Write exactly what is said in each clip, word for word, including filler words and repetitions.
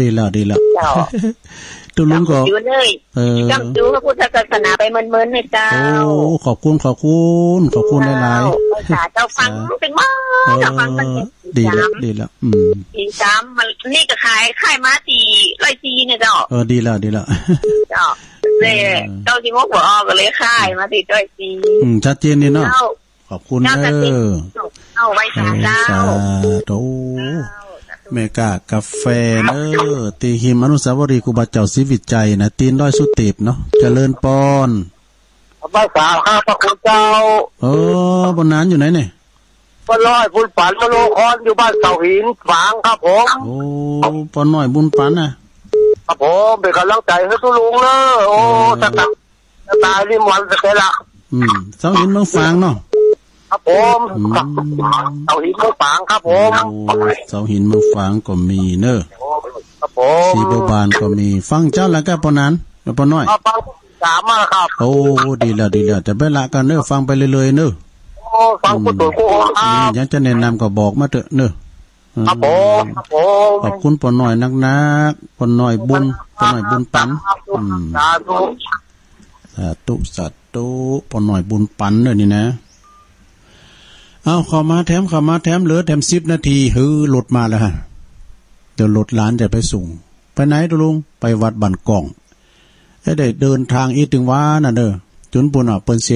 ดีแล้ว ดีแล้ว เจ้า ตุ๊ลุงก็ จำอยู่เลย เออ จำอยู่พระพุทธศาสนาไปเมินๆ เนี่ยเจ้า โอ้ ขอบคุณ ขอบคุณ ขอบคุณหลายๆ เจ้า สาธุ ฟัง สาธุ เป็นว่า เออ ฟังตั้งแต่ ดีแล้ว สาม ดีแล้ว อืม สี่สาม มัน นี่ก็ขาย ขายมาสี่ร้อยสี่เนี่ยเจ้า เออ ดีแล้ว ดีแล้ว เจ้า เออ เนี่ย เจ้าสิงห์หัวออกก็เลยขายมาสี่ร้อยสี่ อืม ชัดเจนดีเนาะ เจ้า ขอบคุณ เจ้า เออ เอาไว้สาธุ เออ เจ้า สาธุ เจ้า สาธุ แม่ก๊ากาแฟเนอะ ตี้ฮิมอนุสาวรีย์ครูบาเจ้าศรีวิชัยนะ ตี๋นดอยสุเตพเนาะ เจริญปอน ภาษาข้าพระคุณเจ้า เออ ปอหนานอยู่ไหนเนี่ย ปอน้อยบุญปันมโนคอน อยู่บ้านเสาหินฝางครับผม โอ้ ปอน้อยบุญปันนะ ครับผม เป็นกำลังใจหื้อตุ๊ลุงเนอะ โอ้ เออ สตางค์ ตายริมวันสะเกละ อืม เสาหินเมืองฝางเนาะ ครับผม อืม เสาหินเมืองฝางครับผม โอ้ เสาหินเมืองฝางก็มีเนอะ ครับผม ศรีบัวบานก็มี ฟังเจ้าแล้วก็ปอหนาน ปอน้อย ครับ ฟังสามมาครับ โอ้ ดีแล้ว ดีแล้ว จะไปละกันเนอะ ฟังไปเรื่อยๆ เนอะ โอ้ ฟัง อืม กุศลกุศลครับ นี่ยังจะแนะนำก็บอกมาเถอะเนอะ ครับผม อืม ครับผม ขอบคุณปอน้อยนักๆ ปอน้อยบุญ ปอน้อยบุญปัน อืม สาธุ สาธุ สาธุ ปอน้อยบุญปันเด้อนี่นะ เอา เข้ามาแถม เข้ามาแถม เหลือแถมสิบนาที หื้อ รถมาแล้วฮะ เดี๋ยวรถหลานจะไปส่ง ไปไหนตุ๊ลุง ไปวัดบ้านก่อง เอ้ย ได้เดินตางอีกตึงวาน่ะเด้อ จุ๋นปู้นน่ะ เปิ้นเส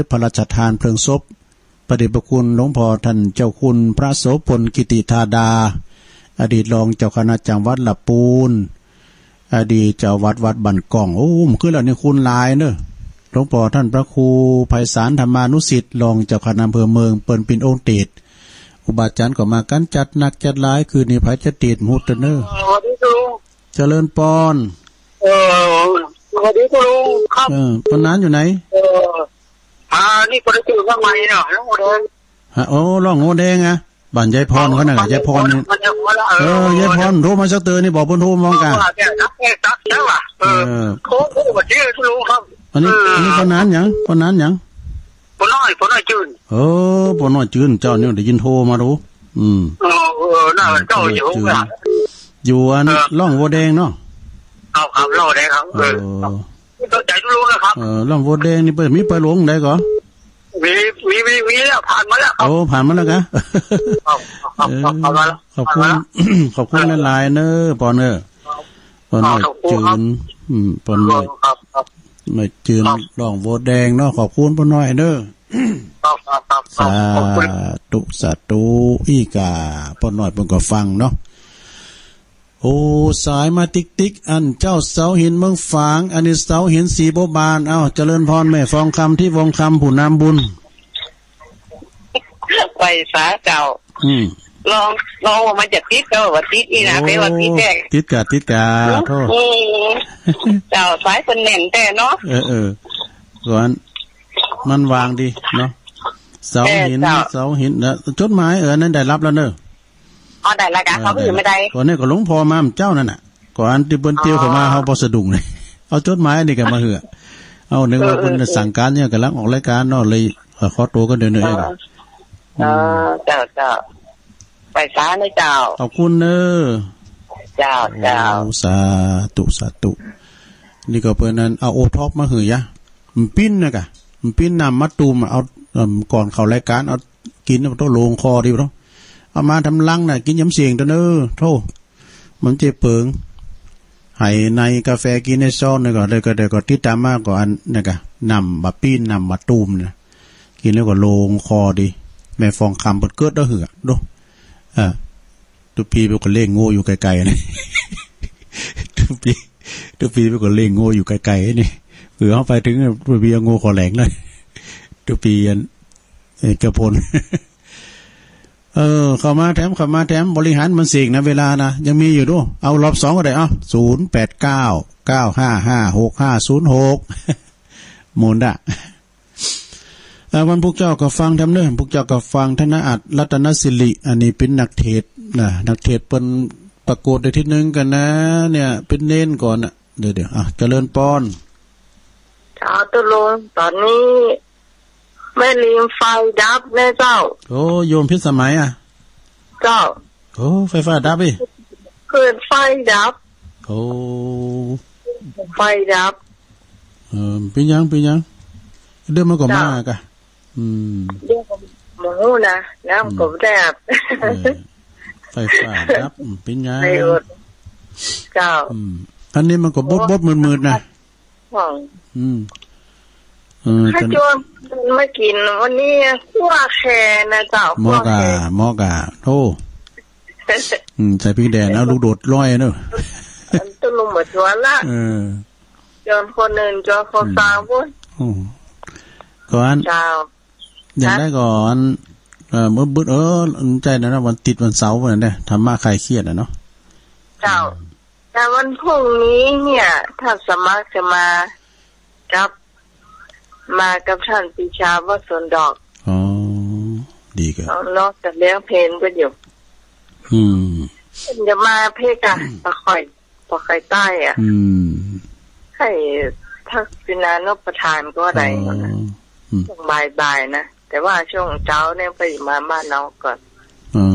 พระราชทานเพลิงศพ พระเดชพระคุณหลวงพ่อท่านเจ้าคุณพระโสภณ กิติธาดา อดีตรองเจ้าคณะจังหวัดละปูน อดีตเจ้าวัดวัดบ้านก่อง โอ้ เมื่อคืนแล้วนี่คนหลายเนอะ หลวงพ่อท่านพระครูไพศาลธรรมานุสิทธิ์ รองเจ้าคณะอำเภอเมือง เปิ้นปิ่นองค์เตสน์ ครูบาอาจ๋ารย์ก็มากั๋นจัดนักจัดหลาย คืนนี้ใผจะเตสน์หมดเนอะ สวัสดีตุ๊ลุง เจริญปอน เออ สวัสดีตุ๊ลุงครับ เออ ปอหนานอยู่ไหน เออ อ่า นี่ปอได้จื้อเมืองใหม่เนาะ ร่องหัวแดง ฮะ โอ้ ร่องหัวแดงอะ บ้านยายพรเขาน่ะ ยายพรนี่ บ้านยายพรละ เออ เออ ยายพรโทรมาสักเตื้อนี่ บอกเปิ้นโทรมองกะ เออ เนี่ยนะ เออ ตักแล้วอะ เออ เออ โทร โทรมาที่ตุ๊ลุงครับ อันนี้ เออ อันนี้ปอหนานหยัง ปอหนานหยัง ปอน้อย ปอน้อยจื้น เออ ปอน้อยจื้น เจ้านี่ได้ยินโทรมาดู อืม เออ เออ น่า เออ เจ้าอยู่ ปอน้อยจื้น ข้างหลัง อยู่อัน เออ ร่องหัวแดงเนาะ ครับ ครับ ร่องหัวแดงครับ เออ เออ สนใจ๋ตุ๊ลุงนะครับ เออ ร่องหัวแดงนี่ไป มีไปหลวงใดก่อ มี มี มี มีแล้ว ผ่านมาแล้วครับ โอ้ ผ่านมาแล้วกะ ครับ ครับ ครับ เออ ผ่านมาแล้ว ขอบคุณ ผ่านมาแล้ว ขอบคุณหลายๆ เนอะ ปอนเนอะ ปอน้อยจื้น ขอบคุณครับ อืม ปอน้อย ครับ ครับ น้อยจื้น ครับ ร่องหัวแดงเนาะ ขอบคุณปอน้อยเนอะ ครับ ครับ ครับ สาธุ ขอบคุณ สาธุ อี้ก่า ปอน้อยเปิ้นก็ฟังเนาะ โอ้ สายมาติ๊กๆ อันเจ้าเสาหินเมืองฝาง อันนี้เสาหินศรีบัวบาน เอ้า เจริญปอนแม่ฟองคำ ทิพย์วงศ์คำ ผู้นำบุญ ไปสาเจ้า อืม ลอง ลองว่ามันจะติด ก็ว่าติดนี่นะ โอ้ แต่ว่าติดแน่ ติดกะ ติดกะ เนาะ โธ่ อืม เจ้า สายเปิ้นแน่นแต๊เนาะ เออ เออ ก่อน มันว่างดีเนาะ เสาหิน เออ เจ้า เสาหิน แล้วจดหมาย เออ อันนั้นได้รับแล้วเนอะ อ๋อ ได้แล้วกะ เออ เขาก็อยู่ไม่ได้ ก่อนนี้ก็หลวงพ่อมาเจ้านั่นน่ะ ก่อนตี้เปิ้นเตียวเข้ามา อ๋อ เฮาบ่สะดุ้งเลย เอาจดหมายอันนี้ก็มาเหื้อ เอา นึกว่า เออ เปิ้น เออ สั่งก๋านเนี่ย ก่ำลังออกรายก๋านเนาะ เลย เอ่อ ขอตั๋วก่อนเดี๋ยวนี้เอง เออ อืม เออ เจ้า เจ้า ไปสาเนอะเจ้า ขอบคุณเนอะ เจ้า เจ้า โอ้ สาธุ สาธุ นี่ก็เปิ้นนั้นเอาโอท็อปมาหื้อยะ มันปิ้นนะกะ มันปิ้นน้ำมะตูมอะ เอา เอิ่ม ก่อนเข้ารายก๋าน เอากิ๋น เอาโต้โลงคอดีบ่เนาะ เอามาทำลังน่ะ กิ๋นยำเสี่ยงเต๊อะเนอะ โธ่ มันเจ๊เปิง ไหในกาแฟกิ๋นในซองนี่ก่อ เดี๋ยวก็ เดี๋ยวก็ติดต๋ามมาก่อ อันนั้นกะ น้ำบ่าปิ้น น้ำบ่าตูมน่ะ กิ๋นแล้วก็โลงคอดี แม่ฟองคำเปิ้นเกิดแล้วหื้อ ดู อ่า ตุ๊ปี้เปิ้นก็เล่งโง่อยู่ไกลๆ นี่ ตุ๊ปี้ ตุ๊ปี้เปิ้นก็เล่งโง่อยู่ไกลๆ นี่ คือเฮาไปเถิง ตุ๊ปี้โง่ขอแหลงเลย ตุ๊ปี้อัน เอ่อ เจ้าพล เออ เข้ามาแถม เข้ามาแถม บริหารมันเสียงนะ เวลานะ ยังมีอยู่ดู เอารอบสองก็ได้ เอ้า ศูนย์แปดเก้า เก้าห้าห้า หกห้าศูนย์หก หมุนดะ เอ่อ วันพุธเจ้าก็ฟังแถมเนอะ พุธเจ้าก็ฟังธนอัต รัตนสิริ อันนี้เป๋นนักเทศน์นะ นักเทศน์เปิ้นปรากฏได้ตี้นึ่งกั๋นนะ เนี่ย เป๋นเณรก่อนน่ะ เดี๋ยวๆ อ่ะ เจริญปอน เจ้าตุ๊ลุง ต๋อนนี้แม่ริมไฟดับแน่เจ้า โอ้ โยมพิสมัยอะ เจ้า โอ้ ไฟฟ้าดับอีก เปิดไฟดับ โอ้ ไฟดับ เออ เป๋นหยัง เป๋นหยัง เดี๋ยวมันก็มา เจ้า ก่ะ อืม เดี๋ยวก็บ่ฮู้นะ น้ำก็ อืม บ่ได้อาบ เออ ไฟฟ้าดับ อืม เป๋นหยัง ไฟอด เจ้า อืม อันนี้มันก็บดๆ มืดๆ นะ ห้อง อืม เออ ข้า จน จวนมากิ๋นวันนี้ คั่วแคนะเจ้า หม้อกา คั่วแค หม้อกา โอ้ อืม ใส่พริกแดง เอาลูกโดดร้อยเนอะ อันตุ๊ลุงบ่จวนละ เออ จวนคนอื่น จวนคน อืม สาวพุ้น โอ้ ก็อัน เจ้า อย่างใดก็อัน เออ บึดๆ เออ ใจ้นะ วันติดวันเสาร์นั่นแหละ ธรรมะคลายเครียดน่ะเนาะ เจ้า แต่วันพรุ่งนี้เนี่ย ถ้าสมัครจะมากับ มากับท่านปรีชาวัดสวนดอก อ๋อ ดีครับ เนาะ จะเลี้ยงเพลนกั๋นอยู่ อืม จะมาเพกอะ บ่ค่อย บ่ค่อยได้อะ อืม ใค่ทักษิณานุปทานก็ได้ อ๋อ นะ อืม ช่วงบ่ายๆ นะ แต่ว่าช่วงเจ๊าเนี่ยไปมาบ้านนอกก่อน อ๋อ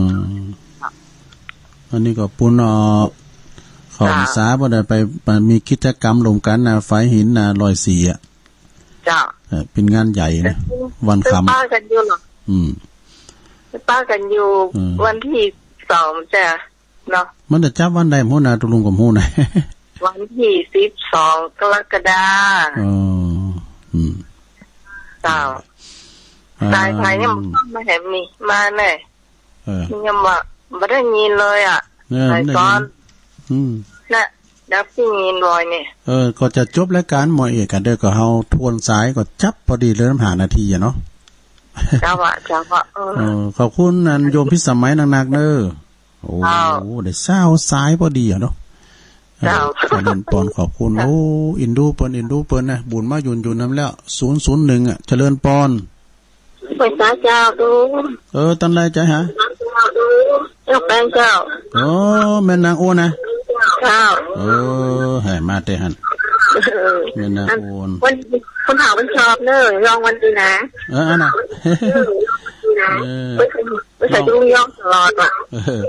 อันนี้ก็ปุ้น เอ่อ ของ จ้า สาบ่ได้ไป ไปมีกิจกรรมร่วมกั๋นนะ ฝายหินนะ ร้อยสี่ อะ เจ้า เออ เป๋นงานใหญ่นะ วัน ไป ค่ำ ปะกั๋นอยู่เหรอ อืม ไปปะกั๋นอยู่ อืม วันตี้สองจ้ะ เนาะ มันจะจับวันใด หัวหน้าตุ๊ลุงก็บ่ฮู้นะ วันตี้สิบสองกรกฎาคม อ๋อ อืม เจ้า อ่า สายไฟเนี่ยมันเข้ามาแหมนี่ มาแน่ เออ ยังบ่ บ่ได้ยินเลยอะ เออ สายซ้อน บ่ได้ยิน อืม นะ ดับตี้ยินบ่อยเนี่ย เออ ก็จะจบรายก๋านหม้อเอกอะ เดี๋ยวก็เฮาทวนสายก็จับพอดีเลย ห้านาทีอะเนาะ เจ้าอะ เจ้าอะ เออ เออ ขอบคุณอันโยมพิสมัยนักๆ เน้อ โอ้ เจ้า ได้ซาวสายพอดีอะเนาะ เจ้า เออ เจริญปอน ขอบคุณ โอ้ อินดูเปิ้น อินดูเปิ้นนะ บุญมาหยุนๆ นำแล้ว ศูนย์ศูนย์หนึ่ง อะ เจริญปอน ไหว้สาเจ้าตุ๊ลุง เออ ตังใดจ๊ะฮะ เจ้าแปงเจ้า โอ้ แม่นางโอนนะ เจ้า เออ แห่มาแต่หั้น เออ แม่นางโอน วัน คนเฒ่าคนชอบเน้อ ร้องวันนี้นะ เออ อันน่ะ เออ เออ ไปใส่ ไปใส่ตุ๊ลุงย้องตลอดว่ะ เออ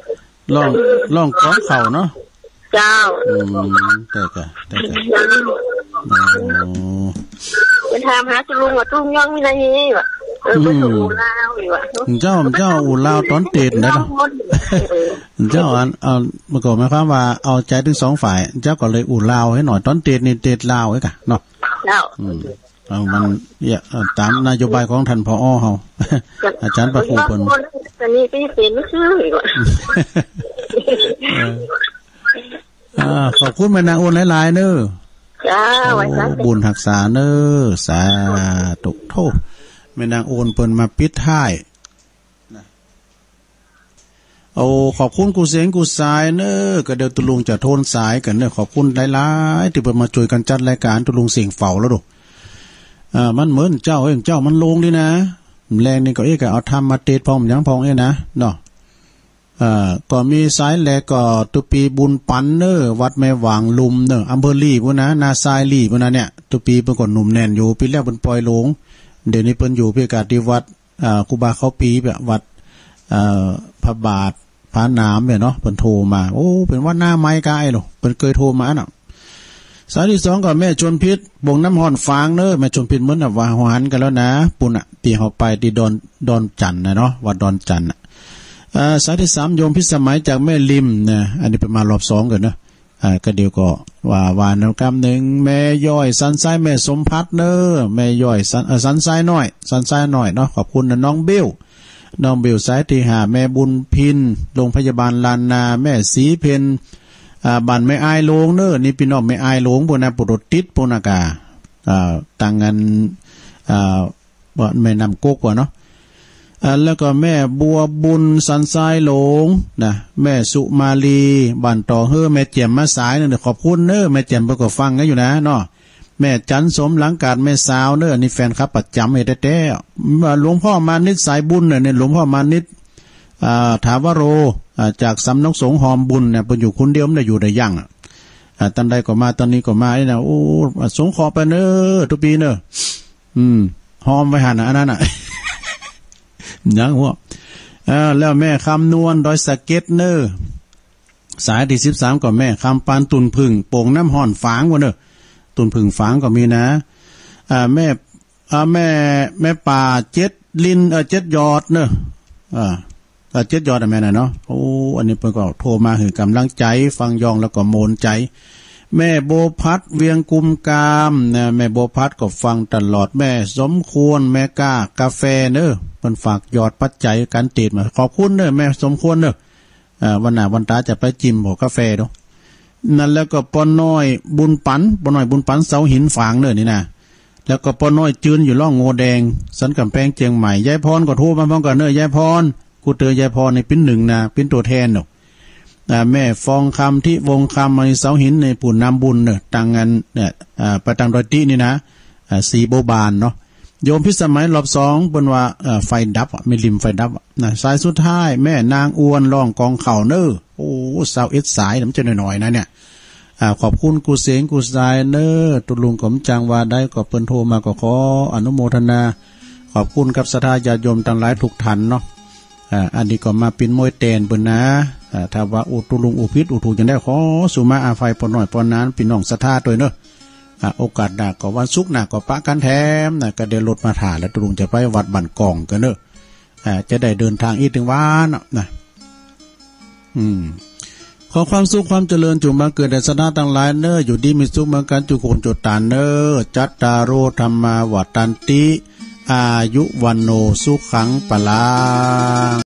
ร้อง ร้องกลองเข่าเนาะ เจ้า อืม แต่กะ แต่กะ เจ้า โอ้ เปิ้นถามหาตุ๊ลุงว่าตุ๊ลุงย้องมีอะไรนี่วะ เออ อืม เปิ้นก็อู้ลาวอยู่วะ เจ้า เจ้าอู้ลาวต๋อนเตศน์ได้เนาะ เออ เจ้าอัน เอา มันก็หมายความว่าเอาใจ๋ตึงสองฝ่าย เจ้าก็เลยอู้ลาวหื้อหน่อย ต๋อนเตศน์นี่เตศน์ลาวหื้อกะเนาะ เจ้า อืม เอามันเนี่ย เอ่อ ต๋ามนโยบายของต้าน ผอ เฮา อาจ๋ารย์พระครูเปิ้น อันนี้ไปเป๋นซื่ออีกว่ะ เออ อ่า ขอบคุณแม่นางโอนหลายๆ เน้อ เจ้า โอ้ ไหว้สา บุญฮักษาเน้อ สาธุ โธ่ แม่นางโอนเปิ้นมาปิดท้าย นะ โอ้ ขอบคุณกู้เสียงกู้สายเน้อ ก็เดี๋ยวตุ๊ลุงจะทวนสายกั๋นเน้อ ขอบคุณหลายๆ ตี้เปิ้นมาจ้วยกั๋นจัดรายก๋าน ตุ๊ลุงเสียงเฝาแล้วดู อ่า มันเหมือนเจ้าเอง เจ้ามันลงดีนะ แลงนี่ก็เอ๊ะ ก็เอาธรรมมาเตศน์พ่องหยังพ่องเอ๊ะนะ เนาะ อ่า ก็มีสายแรกก็ตุ๊ปีบุญปันเน้อ วัดแม่หว่างลุมเน้อ อำเภอลีปุ้นนะ นาซายลีปุ้นนะเนี่ย ตุ๊ปีเปิ้นก็หนุ่มแน่นอยู่ ปี๋แล้วเปิ้นป่อยหลง เดี๋ยวนี้เปิ้นอยู่พิกัดตี้วัด อ่า ครูบาเขาปีแบบวัด เอ่อ พระบาทผาหนามเนี่ยเนาะ เปิ้นโทรมา โอ้ เป๋นวัดหน้าไม้กายโล เปิ้นเกยโทรมาเนาะ สายตี้สองก็แม่ชวนพิษ บงน้ำฮ้อนฝางเน้อ แม่ชวนพิษเหมือนกับว่าเฮาหันกั๋นแล้วนะ ปุ้นน่ะ ตี้เฮาไปตี้ดอน ดอนจันทน์น่ะเนาะ วัดดอนจันทน์น่ะ เอ่อ สายตี้สามโยมพิสมัยจากแม่ริมนะ อันนี้เปิ้นมารอบสองก่อนเนาะ อ่า ก็เดี๋ยวก็ว่า ว่านำกำนึ่ง แม่ย้อยสันทราย แม่สมภัทรเน้อ แม่ย้อยสัน เอ่อ สันทรายน้อย สันทรายน้อยเนาะ ขอบคุณนะ น้องบิ้ว น้องบิ้วสายตี้ห้า แม่บุญพิน โรงพยาบาลล้านนา แม่ศรีเพ็ญ อ่า บ้านแม่อายหลงเน้อ นี่ปี้น้องแม่อายหลงปุ้นนะ ปุโรติดปุ้นนะก่า อ่า ตังอัน อ่า บ่ แม่น้ำกกว่าเนาะ อ่า แล้วก็แม่บัวบุญสันทรายหลงนะ แม่สุมาลี บ้านต่อเฮ้อ แม่แจ่มมาสายเน้อ ขอบคุณเน้อ แม่แจ่มเปิ้นก็ฟังกั๋นอยู่นะเนาะ แม่จันสมหลังกาด แม่สาวเน้อ อันนี้แฟนคลับประจ๋ำเฮาแต๊ๆ หลวงพ่อมานิตสายบุญเน้อ เนี่ย หลวงพ่อมานิต อ่า ถาวโร อ่า จากสำนักสงฆ์ฮอมบุญเนี่ย เปิ้นอยู่คนเดียว บ่ได้อยู่ได้ยั้งอะ อ่า ต๋อนใดก็มา ต๋อนนี้ก็มานี่นะ โอ้ สงเคราะห์ไปเน้อ ตุ๊ปีเน้อ อืม ฮอมไว้หั้นน่ะ อันนั้นน่ะ ยังหัว เออ แล้วแม่คำนวณดอยสะเก็ดเน้อ สายตี้สิบสามก็แม่คำปาน ตุ่นผึ้งโป่งน้ำฮ้อนฝางว่าเน่อ ตุ่นผึ้งฝางก็มีนะ อ่า แม่ อ่า แม่ แม่ป่าเจ็ดลิน เอ่อ เจ็ดยอดเน่อ อ่า เอ่อ เจ็ดยอดอะแม่น่ะเนาะ โอ้ อันนี้เปิ้นก็โทรมาหื้อก๋ำลังใจ๋ ฟังย้องแล้วก็โมนใจ๋ แม่บัวพัดเวียงกุมกามนะ แม่บัวพัดก็ฟังตลอด แม่สมควร แม่ก้ากาแฟเน่อ เปิ้นฝากหยอดปัจจัยก๋านเตศมา ขอบคุณเน่อ แม่สมควรเน่อ อ่า วันหน้าวันต๋าจะไปจิมหัวกาแฟดู นั่นแล้วก็ป้อน้อยบุญปัน ป้อน้อยบุญปันเสาหินฝางเน่อนี่นะ แล้วก็ป้อน้อยจืนอยู่ร่องงัวแดง สันก๋ำแพงเจียงใหม่ ยายพรก็โทรมาพร้อมกั๋นเน่อ ยายพร กูเต๋อยายพรนี่เป๋นนึ่งนะ เป๋นตั๋วแทนเนาะ อ่า แม่ฟองคำ ทิวงศ์คำ อันนี้เสาหินในปู่นำบุญเน่อ ตังอันเนี่ย อ่า ไปตังดอยตี้นี่นะ อ่า สีบัวบานเนาะ โยมพิสมัยรอบสอง เปิ้นว่า เอ่อ ไฟดับอะ แม่ริมไฟดับอะนะ สายสุดท้าย แม่นางอวน ร้องกองข้าวเน่อ โอ้ ซาวเอ็ดสาย มันจะน้อยๆ นะเนี่ย อ่า ขอบคุณกู้เสียงกู้สายเน่อ ตุ๊ลุงก็บ่จักว่าใด ก็เปิ้นโทรมาก็ขออนุโมทนา ขอบคุณกับศรัทธาญาติโยมตังหลายทุกท่านเนาะ อ่า อันนี้ก็มาเป๋นมวยแตนเปิ้นนะ อ่า ถ้าว่าอู้ตุ๊ลุงอู้ผิดอู้ถูกจาใด ขอสุมาอภัยป้อน้อยป้อหนาน ปี้น้องศรัทธาตวยเน่อ อ่า โอกาสหน้าก็วันศุกร์หน้าก็ปะกั๋นแถมนะ ก็เดี๋ยวรถมาถ่าแล้ว ตุ๊ลุงจะไปวัดบ้านกองกั๋นเน่อ อ่า จะได้เดินตางอี้ตึงวันเนาะนะ อืม ขอความสุขความเจริญจุ่งบังเกิดแด่ศรัทธาตังหลายเน่อ อยู่ดีมีสุขเหมือนกั๋นจุคนจุต๋านเน่อ จัตตาโร ธัมมา วัฑฒันติ อายุ วัณโณ สุขัง พลัง